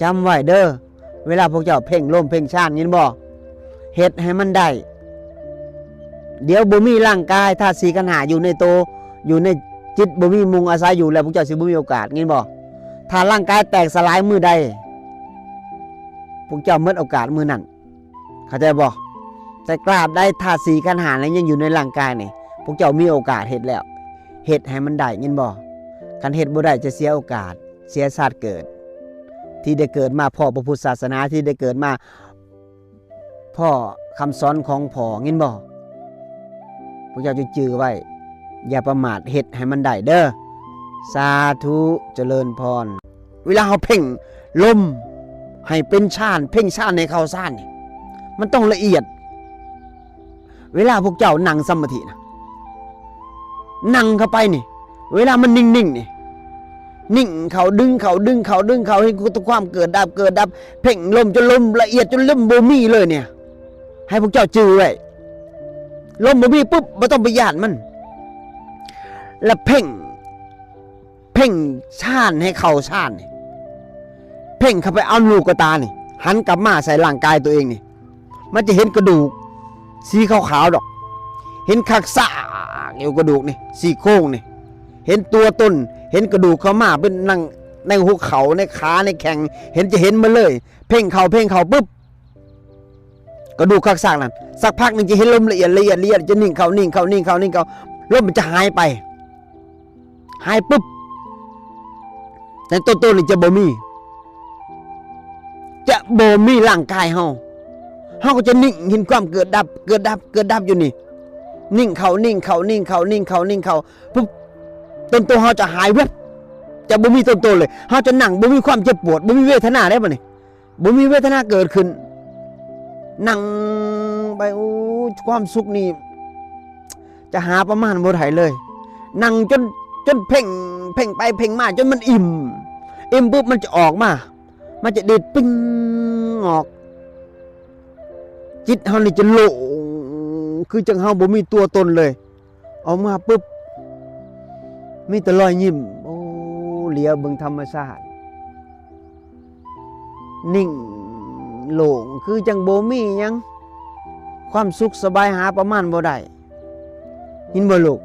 ຈຳໄວ້ເດີ້ ເວລາພວກເຈົ້າເພັ່ງລົມເພັ່ງຊານ ຍິນບໍ່? ເຮັດໃຫ້ມັນໄດ້. ດຽວບໍ່ມີຮ່າງກາຍ ທາດສີ່ຂັນຫ້າຢູ່ໃນໂຕ ຢູ່ໃນຈິດ ບໍ່ມີໝ່ອງອາໄສຢູ່ແລ້ວ ພວກເຈົ້າຊິບໍ່ມີໂອກາດ ຍິນບໍ່? ຖ້າຮ່າງກາຍແຕກສະຫຼາຍມື້ໃດ ພວກເຈົ້າໝົດໂອກາດມື້ນັ້ນ ເຂົ້າໃຈບໍ່? ແຕ່ຕາບໃດທາດສີ່ຂັນຫ້ານັ້ນຍັງຢູ່ໃນຮ່າງກາຍນີ້ ພວກເຈົ້າມີໂອກາດເຮັດແລ້ວ ເຮັດໃຫ້ມັນໄດ້ ຍິນບໍ່? ຄັນເຮັດບໍ່ໄດ້ຈະເສຍໂອກາດ ເສຍຊາດເກີດ ທີ່ໄດ້ເກີດມາພໍ້ພະພຸດທະສາສະໜາ ທີ່ໄດ້ເກີດມາພໍ້ຄຳສອນຂອງພໍ່ ຍິນບໍ່? ພວກເຈົ້າຈົ່ງຈື່ໄວ້ ຢ່າປະໝາດ ເຮັດໃຫ້ມັນໄດ້ເດີ້. ສາທຸ ຈະເລີນພອນ. ເວລາເຮົາເພັ່ງລົມໃຫ້ເປັນຊານ ເພັ່ງຊານໃຫ້ເຂົ້າຊານນີ້ ມັນຕ້ອງລະອຽດ. ເວລາພວກເຈົ້ານັ່ງສະມາທິນະ ນັ່ງເຂົ້າໄປນີ້ ເວລາມັນນິ່ງໆນີ້ ນິ່ງເຂົ້າດຶງເຂົ້າ ດຶງເຂົ້າດຶງເຂົ້າ ເຫັນຄວາມເກີດດັບເກີດດັບ ເພັ່ງລົມຈົນລົມລະອຽດ ຈົນລົມບໍ່ມີເລີຍນີ້ ໃຫ້ພວກເຈົ້າຈື່ໄວ້. ລົມບໍ່ມີປຶບ ບໍ່ຕ້ອງໄປຢ້ານມັນ ແລ້ວເພັ່ງ ເພັ່ງຊານໃຫ້ເຂົ້າຊານນີ້ ເພັ່ງເຂົ້າໄປເອົາລູກກະຕານີ້ ຫັນກັບມາໃສ່ຮ່າງກາຍຕົວເອງນີ້ ມັນຈະເຫັນກະດູກສີຂາວໆດອກ ເຫັນຄັກຊາກຢູ່ກະດູກນີ້ ຊີ້ໂຄງນີ້ ເຫັນຕົວຕົນ ເຫັນກະດູກເຂົ້າມາເປັນໜັງ ໃນຫົວເຂົ່າ ໃນຂາ ໃນແຂ້ງ ເຫັນ ຈະເຫັນໝົດເລີຍ. ເພັ່ງເຂົ້າ ເພັ່ງເຂົ້າປຶບ ກະດູກຄັກຊາກນັ້ນ ສັກພັກໜຶ່ງຈະເຫັນລົມລະອຽດ ລະອຽດ ລະອຽດ ຈະນິ່ງເຂົ້າ ນິ່ງເຂົ້າ ນິ່ງເຂົ້າ ນິ່ງເຂົ້າ ລົມມັນຈະຫາຍໄປ ຫາຍປຶບ ແຕ່ຕົວຕົນນີ້ຈະບໍ່ມີ ຈະບໍ່ມີຮ່າງກາຍເຮົາ ເຮົາກໍຈະນິ່ງເຫັນຄວາມເກີດດັບ ເກີດດັບ ເກີດດັບຢູ່ນີ້ ນິ່ງເຂົ້າ ນິ່ງເຂົ້າ ນິ່ງເຂົ້າ ນິ່ງເຂົ້າ ນິ່ງເຂົ້າ ປຶບ ຕົນໂຕເຮົາຈະຫາຍແວັບ ຈະບໍ່ມີຕົນໂຕເລີຍ ເຮົາຈະນັ່ງບໍ່ມີຄວາມເຈັບປວດ ບໍ່ມີເວທະນາໄດ້ບັດນີ້ ບໍ່ມີເວທະນາເກີດຂຶ້ນ ນັ່ງໄປ ໂອ້ ຄວາມສຸກນີ້ຈະຫາປະມານບໍ່ໄດ້ເລີຍ ນັ່ງຈົນ ຈົນເພັ່ງ ເພັ່ງໄປເພັ່ງມາຈົນມັນອີ່ມ ອີ່ມປຶບມັນຈະອອກມາ ມັນຈະດີດປິ້ງອອກ ຈິດເຮົານີ້ຈະໂລ່ງ ຄືຈັ່ງເຮົາບໍ່ມີຕົວຕົນເລີຍ. ອອກມາປຶບ ມີແຕ່ລອຍຍິ້ມ ໂອ້ ຫຼຽວເບິ່ງທຳມະຊາດ ນິ່ງໂລ່ງ ຄືຈັ່ງບໍ່ມີຫຍັງ ຄວາມສຸກສະບາຍຫາປະມານບໍ່ໄດ້ ຍິນບໍ່ລູກ?